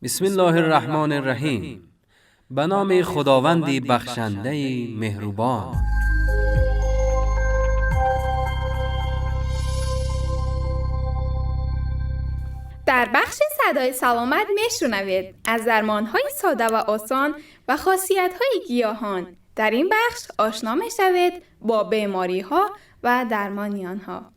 بسم الله الرحمن الرحیم. به نام خداوندی بخشنده مهربان. در بخش صدای سلامت میشنوید از درمان‌های ساده و آسان و خاصیت‌های گیاهان. در این بخش آشنا میشوید با بیماری‌ها و درمان آنها.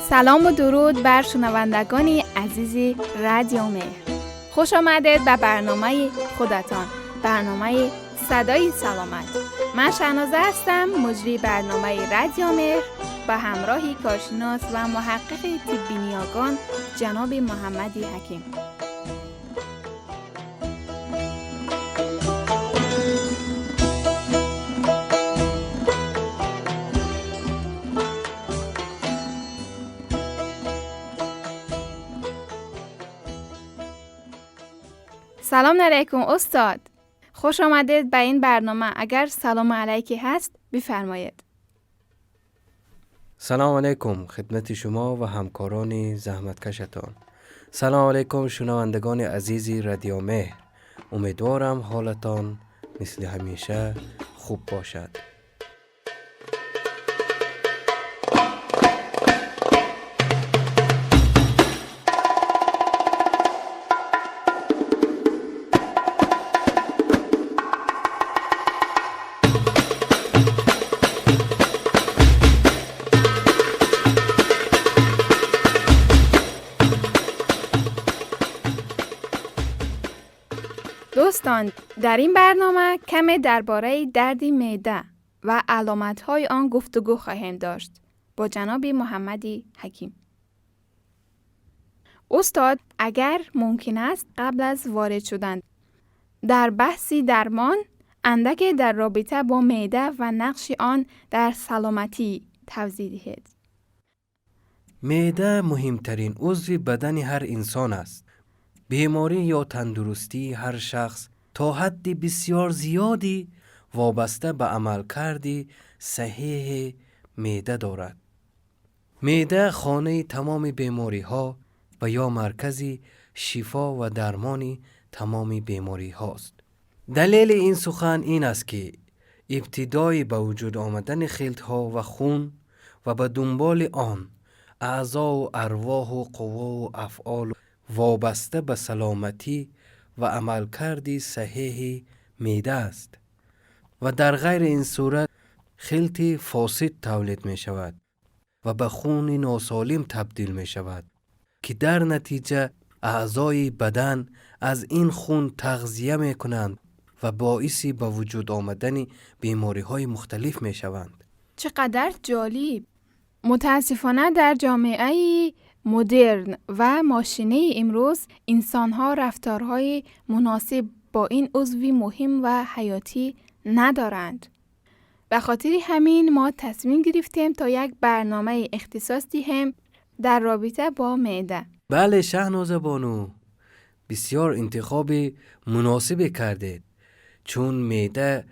سلام و درود بر شنوندگان عزیز رادیو مهر. خوش آمدید به برنامه خودتان، برنامه صدای سلامت. من شهنازه هستم، مجری برنامه رادیو مهر با همراهی کارشناس و محقق طبی نیاگان جناب محمد حکیم. سلام علیکم استاد، خوش آمدید به این برنامه. اگر سلام علیکی هست بفرمایید. سلام علیکم خدمت شما و همکاران زحمتکشتان. سلام علیکم شنوندگان عزیز رادیو مهر. امیدوارم حالتان مثل همیشه خوب باشد. دوستان، در این برنامه کمی درباره درد معده و علامت‌های آن گفتگو خواهیم داشت با جناب محمد حکیم. استاد، اگر ممکن است قبل از وارد شدن در بحث درمان، اندک در رابطه با معده و نقش آن در سلامتی توضیح دهید. معده مهمترین عضو بدن هر انسان است. بیماری یا تندرستی هر شخص تا حد بسیار زیادی وابسته به عملکرد صحیح معده دارد. معده خانه تمام بیماری ها و یا مرکز شفا و درمان تمام بیماری هاست. دلیل این سخن این است که ابتدای به وجود آمدن خلط ها و خون و به دنبال آن اعضا و ارواح و قوا و افعال وابسته به سلامتی و عملکرد صحیح معده است و در غیر این صورت خلط فاسد تولید می شود و به خون ناسالم تبدیل می شود که در نتیجه اعضای بدن از این خون تغذیه می کنند و باعث به وجود آمدن بیماری های مختلف می شوند. چقدر جالب! متاسفانه در جامعه مدرن و ماشینی امروز انسان‌ها رفتارهای مناسب با این عضو مهم و حیاتی ندارند. به خاطر همین ما تصمیم گرفتیم تا یک برنامه اختصاص دهیم در رابطه با معده. بله شهنازه بانو، بسیار انتخاب مناسب کردید، چون معده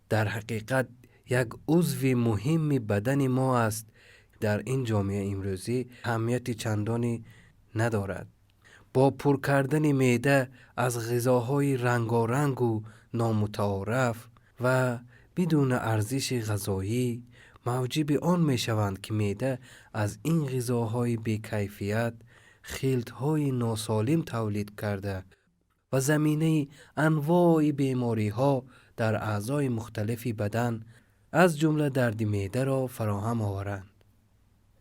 در حقیقت یک عضو مهم بدن ما است. در این جامعه امروزی اهمیت چندانی ندارد. با پر کردن معده از غذاهای رنگارنگ و نامتعارف و بدون ارزش غذایی موجب آن می شوند که معده از این غذاهای بی‌کیفیت خلط‌های ناسالم تولید کرده و زمینه انواع بیماری‌ها در اعضای مختلف بدن از جمله درد معده را فراهم آورند.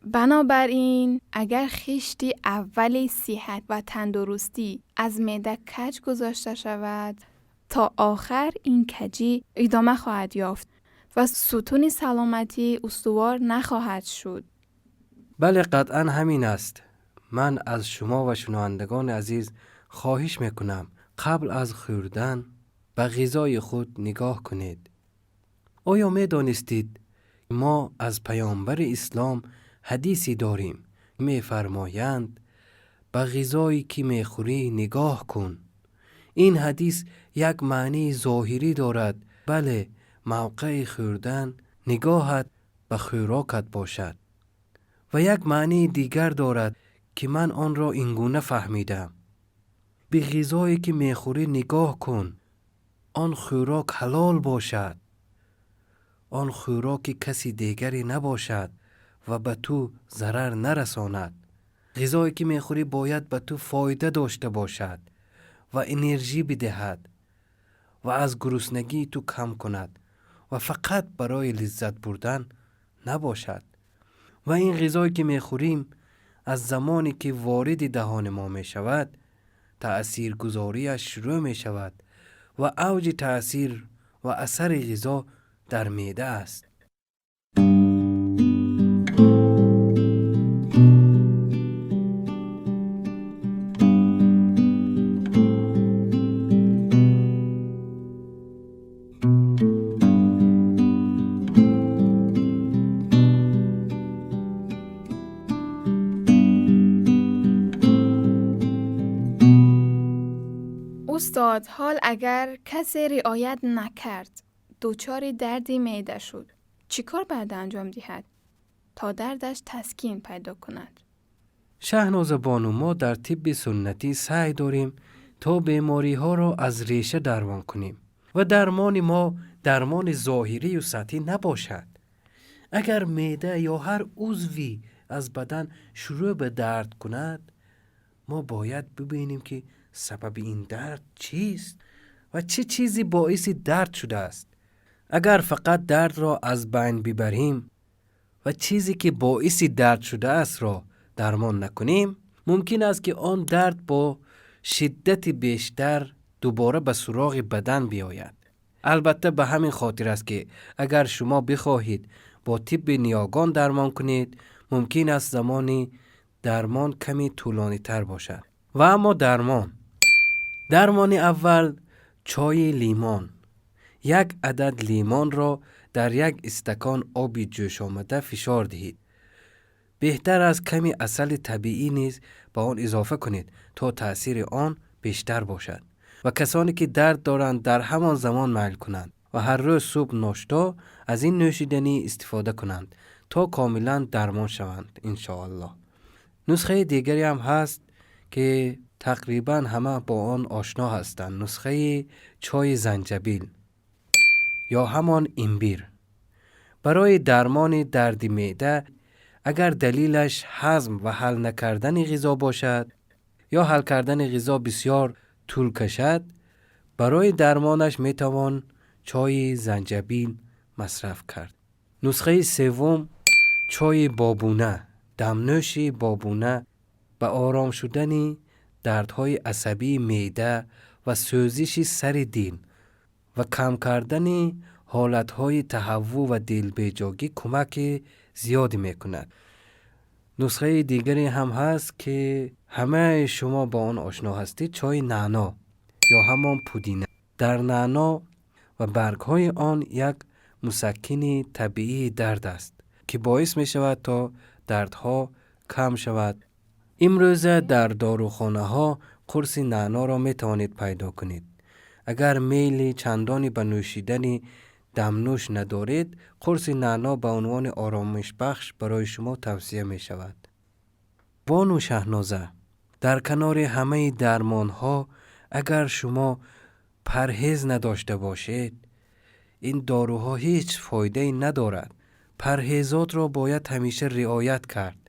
بنابراین اگر خشت اول صحت و تندرستی از معده کج گذاشته شود، تا آخر این کجی ادامه خواهد یافت و ستون سلامتی استوار نخواهد شد. بله قطعا همین است. من از شما و شنوندگان عزیز خواهش میکنم قبل از خوردن به غذای خود نگاه کنید. آیا میدانستید Мо аз паёмбари ислом ҳадисе дорем, мефармоянд: ба ғизое ки мехӯрӣ нигоҳ кун. Ин ҳадис як маънии зоҳирӣ дорад. Бале, мавқеи хӯрдан нигоҳат ба хӯрокат бошад. Ва як маънии дигар дорад, ки ман онро ин гуна фаҳмидам. Ба ғизое ки мехӯрӣ нигоҳ кун, он хӯрок ҳалол бошад, он хӯроки каси дигаре набошад ва ба ту зарар нарасонад. Ғизое ки мехӯрӣ бояд ба ту фоида дошта бошад ва энержӣ бидиҳад ва аз гуруснагии ту кам кунад ва фақат барои лиззат бурдан набошад. Ва ин ғизое ки мехӯрем аз замоне ки вориди даҳони мо мешавад, таъсиргузориаш шурӯъ мешавад ва авҷи таъсир ва асари ғизо дар меъда аст. устод, ҳол агар касе риоят накард, дучори дарди меъда шуд, чӣ кор бояд анҷом диҳад то дардаш таскин пайдо кунад? Шаҳноза бону, мо дар тибби суннатӣ саъй дорем то бемориҳоро аз реша дармон кунем ва дармони мо дармони зоҳирию сатҳӣ набошад. Агар меъда ё ҳар узви аз бадан шурӯъ ба дард кунад, мо бояд бибинем, ки сабаби ин дард чист ва чӣ чизе боиси дард шудааст. Агар фақат дардро аз байн бибарем ва чизе ки боиси дард шудаастро дармон накунем, мумкин аст, ки он дард бо шиддати бештар дубора ба суроғи бадан биёяд. Албатта, ба ҳамин хотир аст, ки агар шумо бихоҳед бо тибби ниёгон дармон кунед, мумкин аст замони дармон каме тӯлонитар бошад. Ва аммо дармони аввал чойи лимон. Як адад лимонро дар як истакон оби ҷӯшомада фишор диҳед. Беҳтар аст ками асали табиӣ низ ба он изофа кунед, то таъсири он бештар бошад. Ва касоне ки дард доранд, дар ҳамон замон майл кунанд ва ҳар рӯз субҳ ношто аз ин нӯшиданӣ истифода кунанд, то комилан дармон шаванд, иншоаллоҳ. Нусхаи дигаре ҳам ҳаст, ки тақрибан ҳама бо он ошно ҳастанд. Нусхаи чойи занҷабил ё ҳамон имбир. Барои дармони дарди меъда, агар далилаш ҳазм ва ҳал накардани ғизо бошад ё ҳал кардани ғизо бисёр тӯл кашад, барои дармонаш метавон чойи занҷабил масраф кард. Нусхаи севум чойи бобуна. Дамнӯши бобуна ба ором шудани дардҳои асабии меъда ва сӯзиши сари дил ва кам кардани ҳолатҳои таҳаввӯъ ва дилбеҷогӣ кӯмаки зиёде мекунад. Нусхаи дигаре ҳам ҳаст, ки ҳамаи шумо бо он ошно ҳастед, чойи наъно ё ҳамон пудина. Дар наъно ва баргҳои он як мусаккини табиии дард аст, ки боис мешавад, то дардҳо кам шавад. Имрӯза дар дорухонаҳо қурси наъноро метавонед пайдо кунед. Агар мейли чандоне ба нӯшидани дамнӯш надоред, қурси наъно ба унвони оромишбахш барои шумо тавсия мешавад. Бону Шаҳноза, дар канори ҳамаи дармонҳо агар шумо парҳез надошта бошед, ин доруҳо ҳеҷ фоидае надорад. Парҳезотро бояд ҳамеша риоят кард,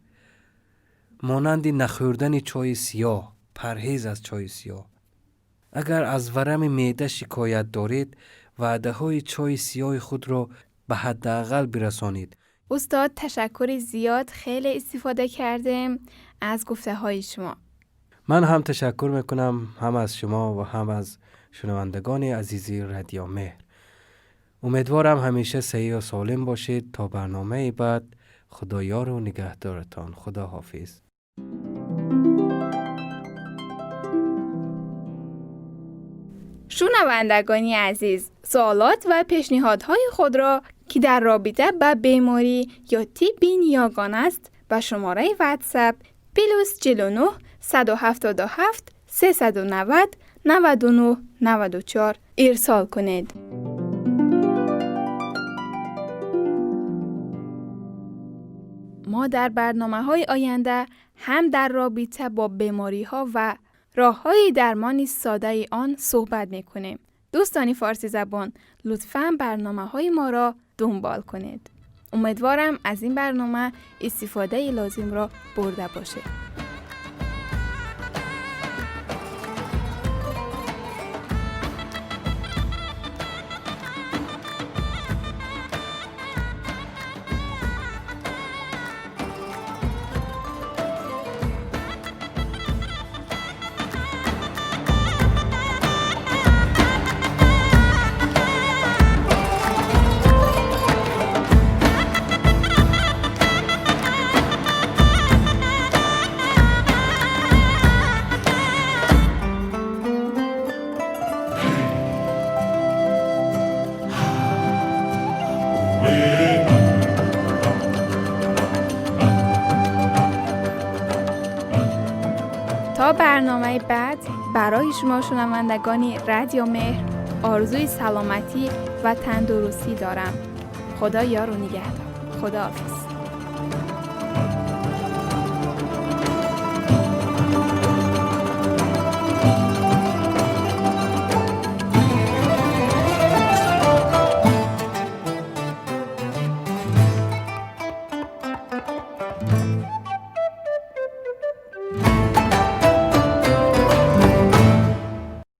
монанди нахӯрдани чойи сиёҳ, парҳез аз чойи сиёҳ. Агар аз варами меъда шикоят доред, ваъдаҳои чойи сиёҳи худро ба ҳаддаақал бирасонед. Устод, ташаккури зиёд, хеле истифода кардем аз гуфтаҳои шумо. Ман ҳам ташаккур мекунам ҳам аз шумо ва ҳам аз шунавандагони азизи Радио Меҳр. Умедворам, ҳамеша саҳию солим бошед. То барномаи баъд, Худоёру нигаҳдоратон. Худо ҳофиз. Шунавандагони азиз, суолот ва пешниҳодҳои худро که در رابطه با بیماری یا طب نیاگان است به شماره واتساپ +49 177 390 99 94 ارسال کنید. ما در برنامه‌های آینده هم در رابطه با بیماری‌ها و راه‌های درمان ساده آن صحبت می‌کنیم. دوستان فارسی زبان، لطفاً برنامه‌های ما را دنبال کنید. امیدوارم از این برنامه استفاده لازم را برده باشید. تا برنامه بعد برای شما شنوندگان رادیو مهر آرزوی سلامتی و تندرستی دارم. خدا یار و نگهدار. خداحافظ.